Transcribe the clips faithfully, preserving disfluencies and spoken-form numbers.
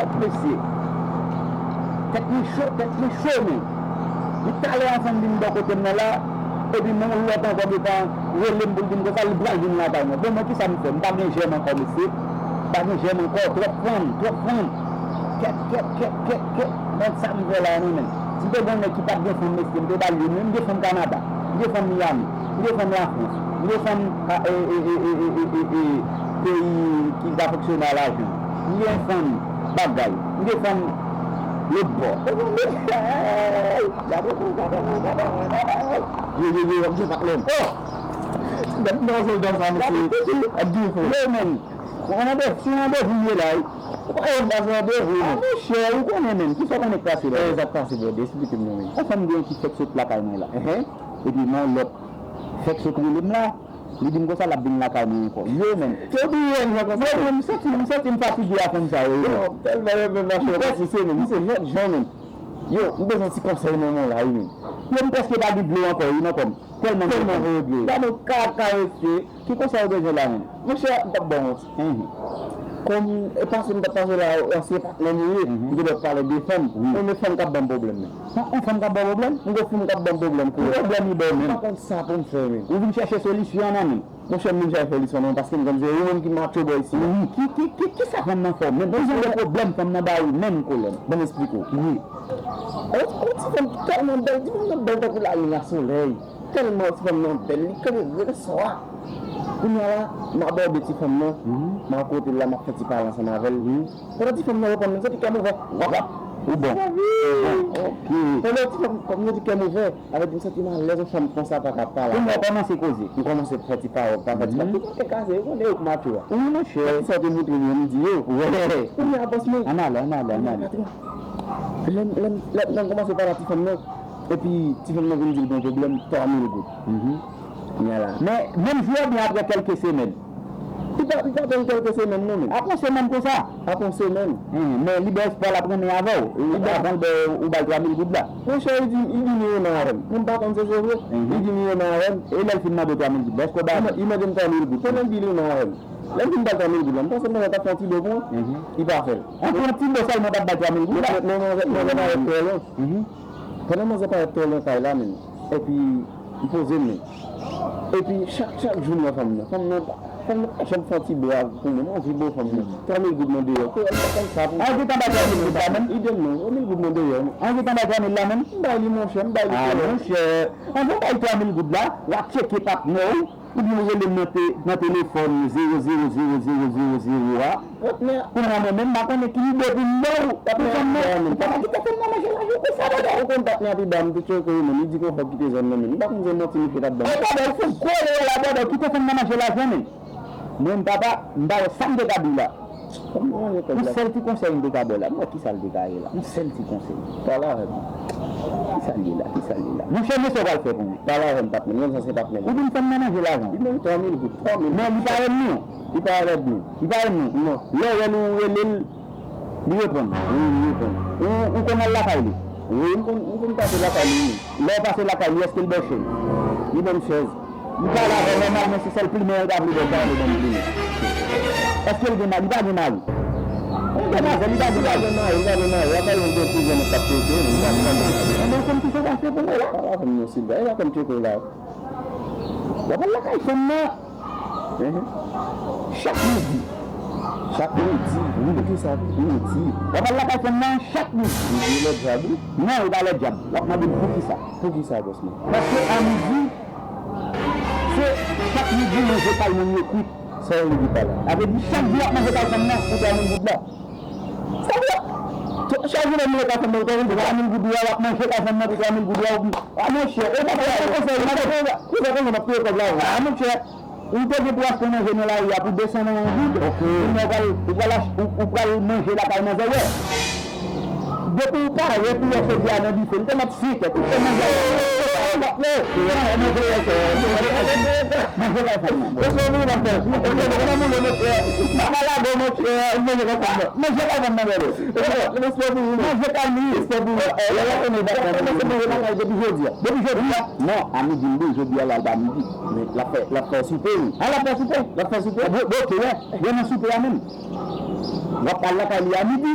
Mesye, tèt mwen cho, tèt mwen cho, men. Depi talè a fanm vin bò kote m nan la, epi yon lòt ankò gentan rele m pou l di m konsa, li pral vin lakay mwen. Bon, mwen, kisa m fè? M pa gen jèm ankò, mesye. M pa gen jèm ankò, twòp fanm, twòp fanm. Kèt, kèt, kèt, kèt, kèt. Men sa m fè la, non, men. Si m te gen yon nèg ki pa t gen fanm, mesye, m te ba l youn, men m gen fanm Kanada, m gen fanm Miami. M gen fanm Lafrans. M gen fanm a, e, e, peyi ki pa fonksyone a lajan. M gen fanm bagay. M gen fanm lòt bò. Yo, yo, yo, yo, m gen patnè m. Oh! Gad manzè dan sa, mesye. Ap di fò. Yo, men. Yon randevou, se yon randevou m ye la, wi. Ou pa yon baz randevou, non. Ah, monchè, ou konnen, men. Kisa w konnen k pase la? Sa k pase, brother? Esplike m non, men. Yon fanm gen ki fèk sot lakay mwen la. Epi yon lòt fèk sot rele m la. Li di m konsa l ap vin lakay mwen ankò. Yo, men. Yo, men, m santi, m santi m fatige a fanm sa yo, yo. Yo, m tèlman renmen mache yo, men, se lòt jan, men. Yo, m bezwen ti konsèy nan men w la, wi, men. Yo, m prèske pa gen dlo ankò, wi, nan kò m. Tèlman m regle. Gade yon kaka, mesye. Ki konsèy ou bezwen la, menm? Monchè, m t ap ba w manti. Kòm e pase m t ap pase la, ansyen patnè m ou ye, m te dwe pale de fanm. Mwen, men fanm k ap ban m pwoblèm, men. Yon fanm k ap ba w pwoblèm? M gon fanm k ap ban m pwoblèm, kou. Ki pwoblèm li ba w menm? M pa konn sa pou m fè, men. Ou vin chèche solisyon nan menm? Monchè, m vin chèche solisyon nan, paske m konn se ou menm ki matcho bò isi. Wi, ki, ki, ki, kisa fanm nan fè w menm? Ki jan de pwoblèm fanm nan ba ou menm, kolèg? Ban m esplike w. Wi. On, on ti fanm ki tèlman bèl, ti fanm nan bèl tankou lalin a solèy. Tèlman ti fanm nan bèl, li klere le swa. Kounye a la, m abòde ti fanm nan, m al kote l la, m ap fè ti pale ansanm avè l. Pandan ti fanm nan reponn mwen, m santi kè m ouvè. Wap, wap. Ou bon. Ou bon. Ok. Pandan ti fanm, fanm nan di kè m ouvè, avè di m santi m alèz, yon fanm konsa pa ka pale avè m. Kounye a w kòmanse koze. M kòmanse fè ti pawòl, pa fè ti pawòl. Tout kè kase, ou konnen yo k matcho a. Wi, monchè. Sa te montre m yo, m di yo. Wè. Kounye a, bòs mwen. Ann ale, ann ale, ann ale. Patwon. Lè m, lè m, lè m kòmanse pale a ti fanm nan, epi ti fanm nan vin di l gen yon pwoblèm, twa mil goud. Kounye a la. Men, menm jou a oubyen apre kèlke semèn? Li pa, li pa pran kèlke semèn non, men. Apre yon semèn konsa? Apre yon semèn. Hen, men li ba w espwa l ap renmen avè w. Li ba, avan l ba w, ou ba l twa mil goud la. Monchè, li di, li di li renmen avè m. Mwen m pa konn si se vre. Li di li renmen avè m. E lè l fin mande w twa mil goud la, èske w ba l? Li mande m twa mil goud. Pandan l di li renmen avè m. Lè m fin ba l twa mil goud la, m panse mwen t ap fè yon ti do pou mwen. Li pa fè l. An, pou yon ti do sèlman w t ap ba l twa mil goud la? Men, men, men, manzè parèt twò lwen. Pandan manzè parèt twò lwen kay la, men. Epi, m poze m, men. Epi, chak, chak jou m wè fanm nan. Fanm nan pa, fanm nan pa janm fè yon ti bo pou mwen. M anvi bo fanm nan. Twa mil goud nan deyò. Kou, m pa konn sa pou. An, ou gentan bay twa mil goud la menm? Idem non. Twa mil goud nan deyò. An, ou gentan bay twa mil la menm? M bay li, monchè, m bay li. Ah, monchè. Anvan w bay twa mil goud la, w a tcheke patnè w. Oubyen ou rele m nan te-, nan telefòn zewo zewo zewo zewo zewo zewo a. Patnè. Kounye a mwen menm, m pa konnen ki lide pou m ba w. Patnè a pi ba menm. Ou pa kite fanm nan manje lajan konsa, brother. Ou konn patnè a pi ba m, m te tcheke wi, men li di konsa w kite zòn nan, men m pa konn se manti misye t ap ban m. Ey, brother, ou fout gwo lè la, brother, ou kite fanm nan manje lajan, men. Mwen, papa, m pa wè sa m te ka di w la. Yon sèl ti konsèy m te ka ba w la. M wè kisa l te ka ye la. Yon sèl ti konsèy. Pale avè m. Kisa l ye la? Kisa l ye la? Monchè, men sa w pral fè pou mwen. Pale avè m, patnè m. Yon zansyen patnè m. Ou di m fanm nan manje lajan. Li mande twa mil goud. Twa mil. Men li pa ènmi w. Li pa ènmi w. Li pa ènmi w. Non. Lè w wè l, ou rele l, li reponn. Wi, li reponn. Ou, ou konn al lakay li? Wi, m konn, m konn pase lakay li, wi. Lè w pase lakay li, èske l ba w chèz? Li ban m chèz. Li pale avè w nòmal, men se sèl plimen an l ta vle ba w, l pa vle ban m plimen. Èske l gen mari? Li pa gen mari. Yon demwazèl, li pa gen mari. Li pa gen mari, li pa gen mari. Apa yon gwo prizon nan k ap peze, li pa gen mari. Enben, ou konn kisa w pral fè pou mwen la? Pale avè m non, Silva. E la kòm tcheke w la. W ap al lakay fanm nan. Chak midi. Chak midi? Wi. Poukisa midi? W ap al lakay fanm nan chak midi. Midi e lè dyab, wi. Non, e pa lè dyab. W ap mande m poukisa. Poukisa, bòs mwen? Paske a midi, se chak midi manje kay moun yo kwit. Sa w vle di pa la? Sa vle di chak jou w ap manje kay fanm nan pou twa mil goud la. Sa vle, chak jou w ap manje kay fanm nan pou twa mil goud la, w ap manje kay fanm nan pou twa mil goud la, ou, a monchè, e pa fè konsèy, ou pa fè konsèy, ou pa fè konsèy, m ap peye kòb la, a monchè. Ou te gen pou w achte manje nan lari a pou de san nan yon goud. Ok. Kounye a ou pral, ou pral ach-, ou, ou pral manje lakay manzè yè. Depi ou parèt, ou wè chodi a nan dife, li te mèt fite, tout se manje a. Manje yè, manje yè, manje yè. Manje yè, manje yè. Manje yè, manje yè. Manje yè, manje yè. Manje kay fanm nan, bebe. Respè pou ou. Manje kay li. Respè pou ou. Lè la konnen bagay. Kòmanse manje lakay depi jodi a. Depi jodi a? Non, a midi m di, jodi a la, l pa midi. Men l ap fè, l ap fè soupe, wi. A, l ap fè soupe? L ap fè soupe. Bon, bon, ok, wè. Wè nan soupe a menm. W ap al lakay li a midi.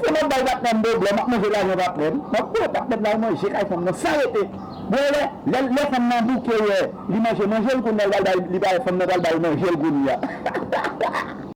Kisa m ap bay patnè m doblè, m ap manje lajan patnè m. M ap voye patnè m la al manje kay fanm nan san rete. Bon, lè, lè, lè fanm nan bouke, wè, li manje, manje l kounye a, li pral bay, li pral, fanm nan pral bay manje l kounye a.